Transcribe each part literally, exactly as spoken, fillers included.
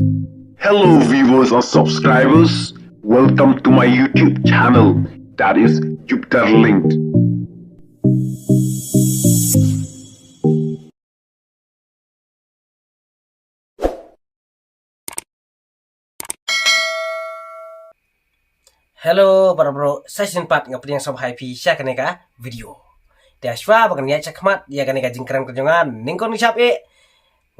Hello, viewers and subscribers. Welcome to my YouTube channel, that is Jupiter Linked. Hello para bro, sa shisien pat nga pdiang sngewbha ïa phi sha kane ka video. Te shuwa ba ngan ïaid shakhmat ïa kane ka jingkren ka jong nga, nyngkong nyngshap eh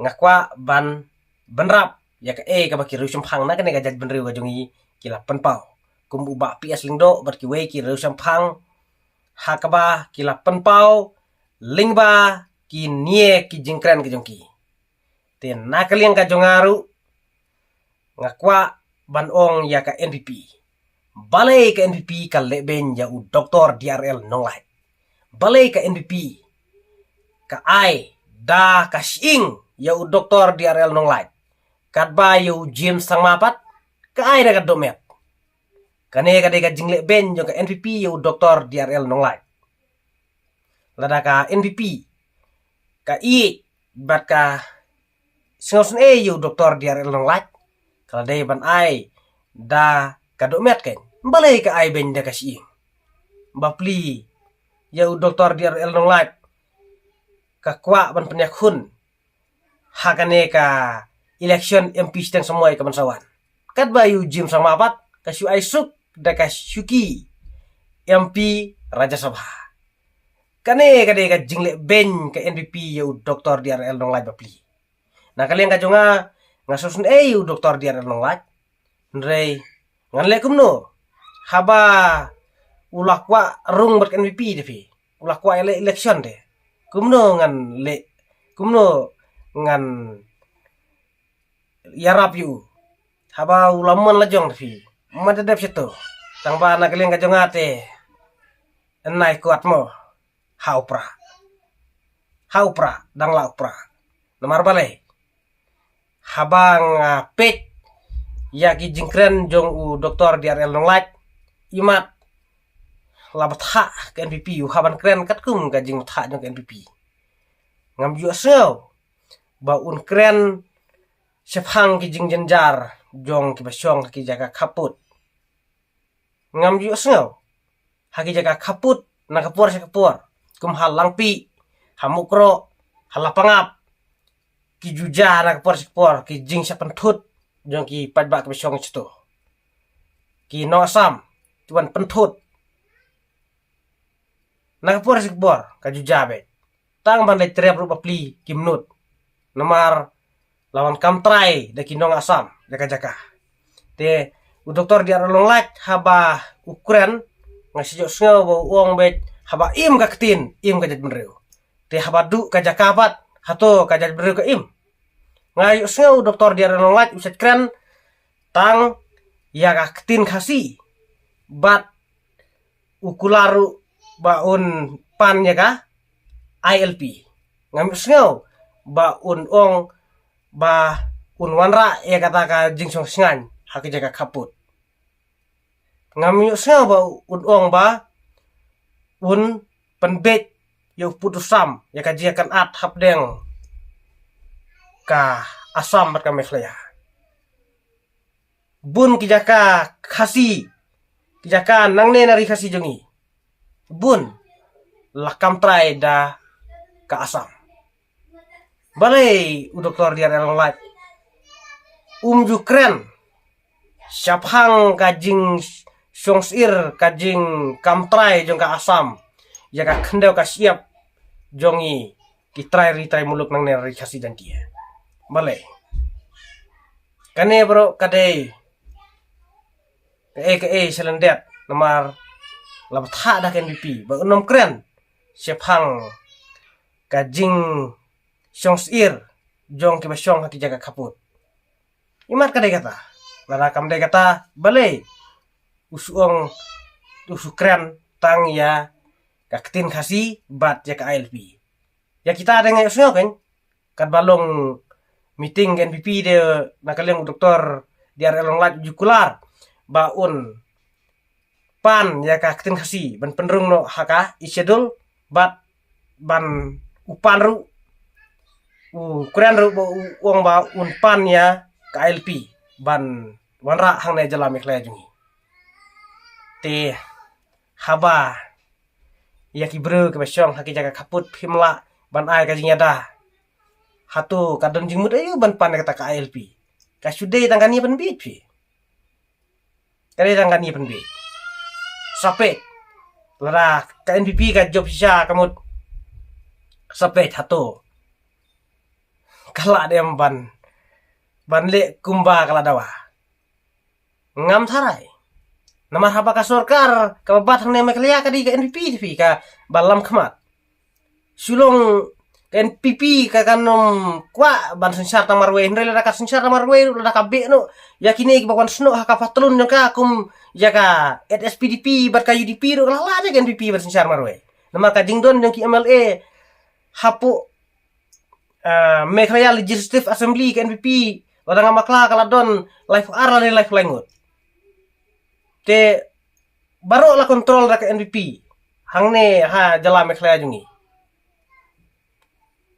nga kwah ban bynrap ïa kaei kaba ki riewshemphang na kane ka jaitbynriew ka jong ngi ki la pynpaw, kum u Bah P S Lyngdoh bad kiwei ki riewshemphang, ha kaba ki la pynpaw lyngba kine ki jingkren ka jong ki. Te na ka liang ka jong nga ruh, nga kwah ban ong ïa ka N P P. Balei ka N P P ka lehbeiñ ïa u Doktor D R L Nonglait? Balei ka N P P ka ai da ka shyieng ïa u Doktor D R L Nonglait? Katba ïa u James Sangma pat ka ai da ka dohmet. Kane ka dei ka jinglehbeiñ jong ka N P P ïa u Doktor D R L Nonglait. Lada ka N P P ka ïeit bad ka sngewsynei ïa u Doktor D R L Nonglait, ka la dei ban ai da ka dohmet kein. Balei ka ai beiñ da ka shyieng? Bapli, ïa u Doktor D R L Nonglait ka kwah ban pynïakhun ha kane ka election M P shiteng samoi ka ban sa wan. Katba ïa u James Sangma pat ka shu ai suk da ka shuki M P Rajya Sabha. Kane ka dei ka jinglehbeiñ ka N P P ïa u Doktor D R L Nonglait bapli. Na ka liang ka jong nga, nga sngewsynei ïa u Doktor D R L Nonglait. Hynrei ngan leh kumno? Haba u la kwah rung bad ka N P P te phi, u la kwah ïaleh election te, kumno ngan leh, kumno ngan ïarap ïa u? Haba u la mon la jong te phi, ma da dep shato. Tang ba na ka liang ka jong nga te, yn nai kwat mo, ha u Prah. Ha u Prah, dang la u Prah. Namar balei? Haba nga peit ïa ki jingkren jong u Doktor D R L Nonglait, imat la bthah ka N P P, u hap ban kren katkum ka jingbthah jong ka N P P. Ngam ju sngew ba un kren shaphang ki jingjynjar jong kiba shong ha ki jaka khappud. Ngam ju sngew. Ha ki jaka khappud, na ka por sha ka por, kum ha Langpih, ha Mukroh, ha Lapangap, ki ju jia na ka por sha ka por ki jingshah pynthut jong ki paidbah kiba shong shato. Ki nong Assam ki wan pynthut. Na ka por sha ka por ka ju jia beit. Tang ban leit trep ruh bapli kim nud. Namar la wan kam trai da ki nong Assam jaka jaka. Te u Doktor D R L Nonglait haba u kren, nga shu ïohsngew ba u ong beit, haba im ka ktien, im ka jaitbynriew. Te haba duh ka jaka pat, hato ka jaitbynriew ka im? Nga ïohsngew u Doktor D R L Nonglait u shait kren tang ïa ka ktien Khasi bad u kular ruh ba un pan ïa ka I L P. Ngam ïohsngew ba un ong ba un wanrah ïa kata ka jingshong shngaiñ ha ka jaka khappud. Ngam ïohsngew ba un ong ba un pynbeit ïa u pud u sam ïa ka jingïakynad hapdeng ka Assam bad ka Meghalaya. Bun ki jaka Khasi, ki jaka nangne na ri Khasi jong ngi, bun la kam trai da ka Assam. Balei u Doktor D R L Nonglait um ju kren shaphang ka jingshong sir, ka jingkam trai jong ka Assam ïa ka khyndew ka shyiap jong ngi ki trai ri trai muluk nangne ri Khasi Jaiñtia? Balei? Kane baroh ka dei kaei kaei sha lyndet, namar la bthah da ka N P P ba un ym kren shaphang ka jingshong sir jong kiba shong ha ki jaka khappud. Imat ka dei kata. Lada kam dei kata, balei u shu ong, u shu kren tang ïa ka ktien Khasi bad ïa ka I L P? Ïa kita de nga ïohsngew kein, katba long meeting ka N P P de, na ka liang u Doktor D R L Nonglait u ju kular ba un pan ïa ka ktien Khasi ban pynrung noh ha ka Eighth Schedule, bad ban u pan ruh, u kren ruh ba u ong ba un pan ïa ka I L P ban wanrah hangne jylla Meghalaya jong ngi. Te haba ïa ki briew kiba shong ha ki jaka khappud phim lah ban ai ka jingïada, hato ka don jingmut aïu ban pan ïa kata ka I L P? Ka shu dei tang ka nia pynbiej phi. Ka dei tang ka nia pynbiej. Sa peit, lada ka N P P ka jop shisha ka mut, sa peit hato ka lah ne em ban, ban leh kumba ka la dawa? Ngam tharai. Namar haba ka sorkar kaba bat hangne Meghalaya ka dei ka N P P te phi, kaba lam khmat. Shu long ka N P P ka kan ym kwah ban synshar tang marwei, hynrei lada ka synshar tang marwei ruh, lada ka beh noh ïa kine kiba wan snoh ha ka patlun jong ka kum ïa ka H S P D P bad ka U D P ruh, ka la lah ne ka N P P ban synshar marwei. Namar ka jingdon jong ki M L A hapoh, ah, Meghalaya Legislative Assembly ka N P P, lada ngam bakla ka la don laiphew ar lane laiphew lai ngut. Te baroh la control da ka N P P hangne ha jylla Meghalaya jong ngi.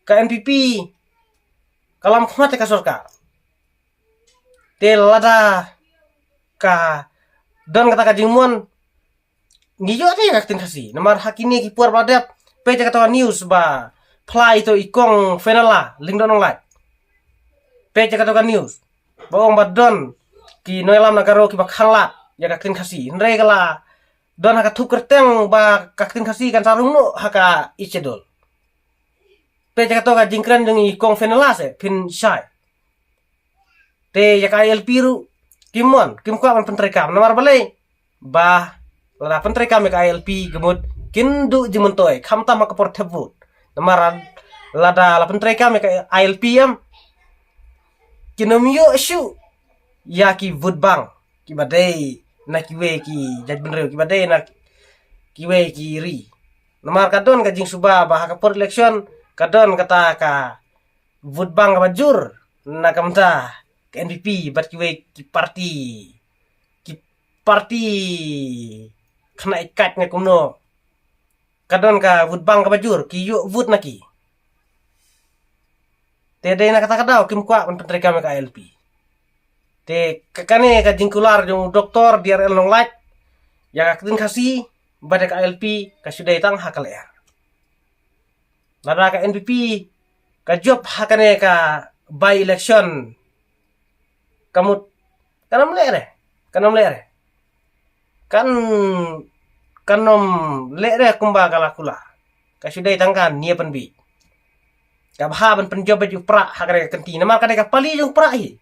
Ka N P P ka lam khmat ïa ka sorkar. Te lada ka don kata ka jingmon, ngi ïoh te ka ktien Khasi. Namar ha kine ki por ba la dep, peit ïa kato ka news ba phla ito i kong Fenella Lyngdoh Nonglait. Peit ïa kato ka news ba ong ba don ki nongïalam na Garo kiba khanglad ïa ka ktien Khasi, hynrei ka la don ha ka thup kyrteng ba ka ktien Khasi kan sa rung noh ha ka Eighth Schedule. Peit ïa kato ka jingkren jong i kong Fenella, se phin shai. Te ïa ka I L P ruh kim mon, kim kwah ban pyntreikam. Namar balei? Ba lada pyntreikam ïa ka I L P ka mut kin duh jingmyntoi, khamtam ha ka por thep vote. Namar lada la pyntreikam ïa ka I L P em, kin ym ïoh shuh ïa ki vote bank kiba dei na kiwei ki jaitbynriew, kiba dei na kiwei ki ri. Namar ka don ka jingsuba ba ha ka por election ka don kata ka vote bank kaba jur na ka bynta ka N P P bad kiwei ki parti, ki parti khynnah ïa ka kat ne kumno. Ka don ka vote bank kaba jur, ki ïoh vote na ki. Te dei na kata ka daw kim kwah ban pyntreikam ïa ka I L P. Te ka, kane ka jingkular jong u Doktor D R L Nonglait ïa ka ktien Khasi bad ïa ka I L P ka shu dei tang ha ka lyer. Lada ka N P P ka jop ha kane ka by election, ka mut kan ym leh re, kan ym leh re, kan, kan ym leh re kumba ka la kular. Ka shu dei tang ka nia pynbiej. Ka bha ban pynjop beit u Prah ha kane ka kynti, namar ka dei ka pali jong u Prah hi.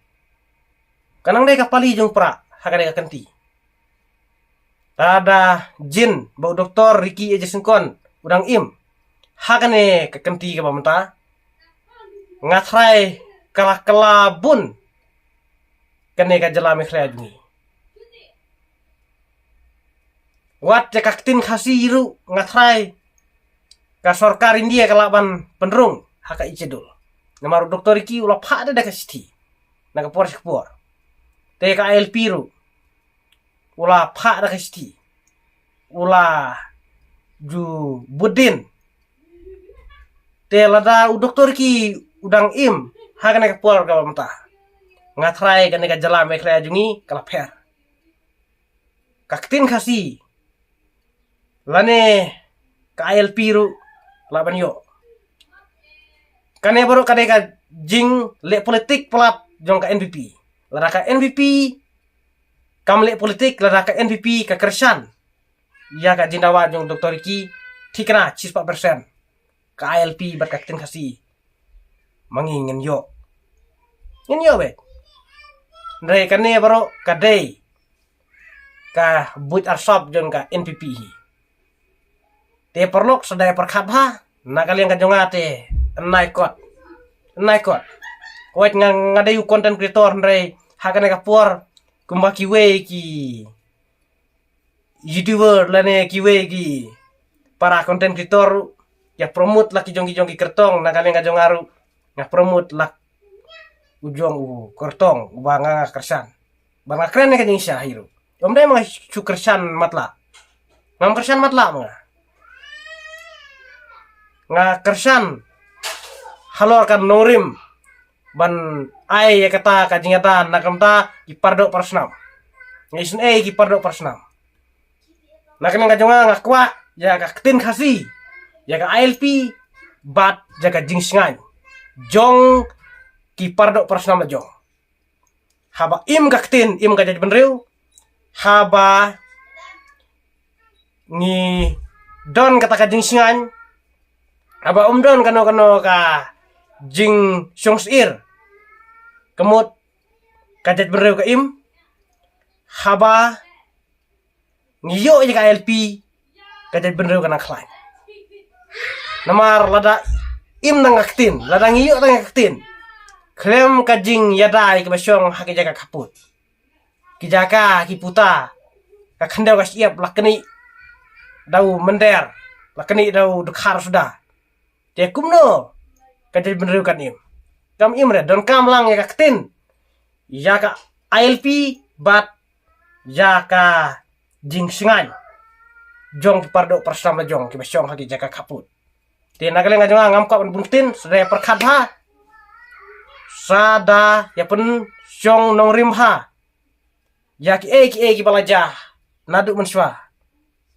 Ka nang dei ka pali jong u Prah ha kane ka kynti. Lada jin ba u Doktor Ricky A J Syngkon u dang im ha kane ka kynti kaba mynta, nga tharai ka la kylla bun kane ka jylla Meghalaya jong ngi. Wat ïa ka ktien Khasi ruh nga tharai ka sorkar India ka lah ban pynrung ha ka Eighth Schedule. Namar u Doktor Ricky u la phah da ka shithi na ka por sha ka por. Te ka I L P ruh u la phah da ka shithi, u la ju bud dien. Te lada u Doktor Ricky u dang im ha kane ka por kaba mynta, nga tharai kane ka jylla Meghalaya jong ngi ka la pher. Ka ktien Khasi lane ka I L P ruh lah ban ïoh. Kane baroh ka dei ka jingleh politik palat jong ka N P P. Lada ka N P P kam leh politik, lada ka N P P ka kyrshan ïa ka jingdawa jong Doktor Ricky, thikna shispah percent ka I L P bad ka ktien Khasi ma ngi ngin ïoh. Ngin ïoh beit. Hynrei kane baroh ka dei ka buit arsap jong ka N P P hi. Te paralok, sa dei pyrkhat bha na ka liang ka jong nga te, nai kot, nai kot. Wat nga, nga dei u content creator, hynrei ha kane ka por kumba kiwei ki YouTuber lane kiwei ki para content creator ruh, ïa promote la ki jong ki jong ki kyrtong, na ka liang ka jong nga ruh nga promote la u jong u kyrtong uba nga, nga kyrshan. Ba nga kren ne ka jingshisha hi ruh. Ym dei ma nga shu kyrshan matlah. Ngam kyrshan matlah ma nga. Nga kyrshan halor ka nongrim ban ai ïa kata ka jingïada na ka bynta ki paradoh parasnam. Ngi sngew ki paradoh parasnam. Na ka liang ka jong nga nga kwah ïa ka ktien Khasi, ïa ka I L P bad ïa ka jingsngewsih jong ki paradoh parasnam la jong. Haba im ka ktien, im ka jaitbynriew, haba ngi don kata ka jingsngewsih, haba um don kano kano ka jingsngewsih, ka mut ka jaitbynriew ka im. Haba ngi ïoh ïa ka I L P, ka jaitbynriew ka nang khlaiñ. Namar lada im tang ka ktien, lada ngi ïoh tang ka ktien, khlem ka jingïada ïa kiba shong ha ki jaka khappud, ki jaka ki puta, ka khyndew ka shyiap la knieh da u mynder, la knieh da u dkhar suda. Te kumno ka jaitbynriew kan im? Kam im re, donkam lang ïa ka ktien, ïa ka I L P bad ïa ka jingsngewsih jong ki paradoh parasnam la jong kiba shong ha ki jaka khappud. Te na ka liang ka jong nga ngam kwah ban bun ktien, sa da ïa pyrkhat bha, sa da ïa pynshong nongrim bha ïa kiei kiei kiba la jia naduh mynshuwa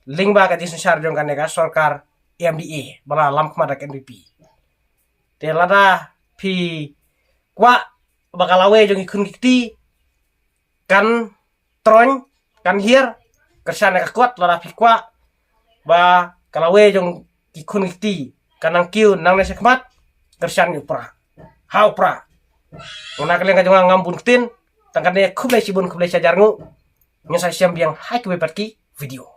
lyngba ka jingsynshar jong kane ka sorkar M D A ba la lam khmat da ka N P P. Te lada phi kwah ba ka lawei jong ki khun ki kti kan troiñ, kan hiar, kyrshan ïa ka kot. Lada phi kwah ba ka lawei jong ki khun ki kti kan nang kiew nangne shakhmat, kyrshan ïa u Prah, ha u Prah. Na ka liang ka jong nga ngam bun ktien, tang kane, khublei shibun, khublei shihajar nguh. Ngin sa ïashem biang ha kiwei pat ki video.